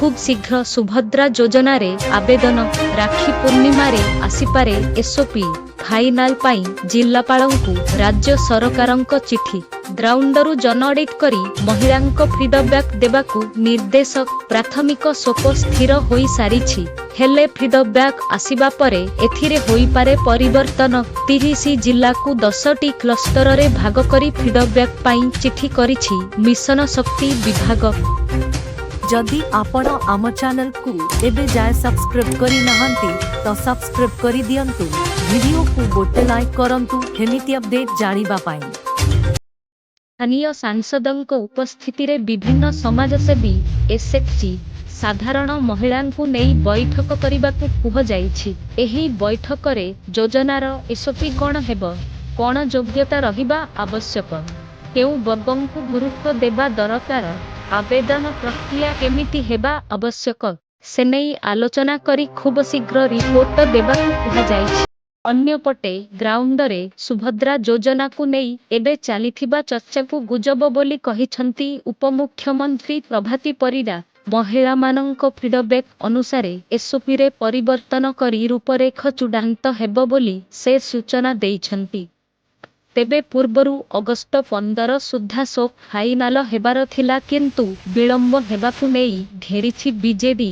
ଖୁବଶୀଘ୍ର ସୁଭଦ୍ରା ଯୋଜନାରେ ଆବେଦନ। ରାକ୍ଷୀ ପୂର୍ଣ୍ଣିମାରେ ଆସିପାରେ ଏସଓପି। ଫାଇନାଲ ପାଇଁ ଜିଲ୍ଲାପାଳଙ୍କୁ ରାଜ୍ୟ ସରକାରଙ୍କ ଚିଠି। ଗ୍ରାଉଣ୍ଡରୁ ଜନଅଡିଟ୍ କରି ମହିଳାଙ୍କ ଫିଡବ୍ୟାକ୍ ଦେବାକୁ ନିର୍ଦ୍ଦେଶ। ପ୍ରାଥମିକ ସୋପ ସ୍ଥିର ହୋଇସାରିଛି। ହେଲେ ଫିଡବ୍ୟାକ୍ ଆସିବା ପରେ ଏଥିରେ ହୋଇପାରେ ପରିବର୍ତ୍ତନ। 30 ଜିଲ୍ଲାକୁ 10ଟି କ୍ଲଷ୍ଟରରେ ଭାଗ କରି ଫିଡବ୍ୟାକ୍ ପାଇଁ ଚିଠି କରିଛି ମିଶନ ଶକ୍ତି ବିଭାଗ। ଯଦି ଆପଣ ଆମ ଚ୍ୟାନେଲକୁ ଏବେ ଯାଏ ସବସ୍କ୍ରାଇବ୍ କରିନାହାନ୍ତି, ତ ସବସ୍କ୍ରାଇବ୍ କରିଦିଅନ୍ତୁ। ଭିଡ଼ିଓକୁ ଗୋଟେ ଲାଇକ୍ କରନ୍ତୁ ଏମିତି ଅପଡେଟ୍ ଜାଣିବା ପାଇଁ। ସ୍ଥାନୀୟ ସାଂସଦଙ୍କ ଉପସ୍ଥିତିରେ ବିଭିନ୍ନ ସମାଜସେବୀ, ଏସ୍ଏଚ୍ଜି, ସାଧାରଣ ମହିଳାଙ୍କୁ ନେଇ ବୈଠକ କରିବାକୁ କୁହାଯାଇଛି। ଏହି ବୈଠକରେ ଯୋଜନାର ଏସ୍ଓପି କ'ଣ ହେବ, କ'ଣ ଯୋଗ୍ୟତା ରହିବା ଆବଶ୍ୟକ, କେଉଁ ବର୍ଗଙ୍କୁ ଗୁରୁତ୍ୱ ଦେବା ଦରକାର, ଆବେଦନ ପ୍ରକ୍ରିୟା କେମିତି ହେବା ଆବଶ୍ୟକ, ସେନେଇ ଆଲୋଚନା କରି ଖୁବଶୀଘ୍ର ରିପୋର୍ଟ ଦେବାକୁ କୁହାଯାଇଛି। ଅନ୍ୟପଟେ ଗ୍ରାଉଣ୍ଡରେ ସୁଭଦ୍ରା ଯୋଜନାକୁ ନେଇ ଏବେ ଚାଲିଥିବା ଚର୍ଚ୍ଚାକୁ ଗୁଜବ ବୋଲି କହିଛନ୍ତି ଉପମୁଖ୍ୟମନ୍ତ୍ରୀ ପ୍ରଭାତୀ ପରିଡ଼ା। ମହିଳାମାନଙ୍କ ଫିଡବ୍ୟାକ୍ ଅନୁସାରେ ଏସ୍ଓପିରେ ପରିବର୍ତ୍ତନ କରି ରୂପରେଖ ଚୂଡ଼ାନ୍ତ ହେବ ବୋଲି ସେ ସୂଚନା ଦେଇଛନ୍ତି। ତେବେ ପୂର୍ବରୁ ଅଗଷ୍ଟ 15 ସୁଦ୍ଧା ସୋପ୍ ଫାଇନାଲ ହେବାର ଥିଲା, କିନ୍ତୁ ବିଳମ୍ବ ହେବାକୁ ନେଇ ଘେରିଛି ବିଜେଡି।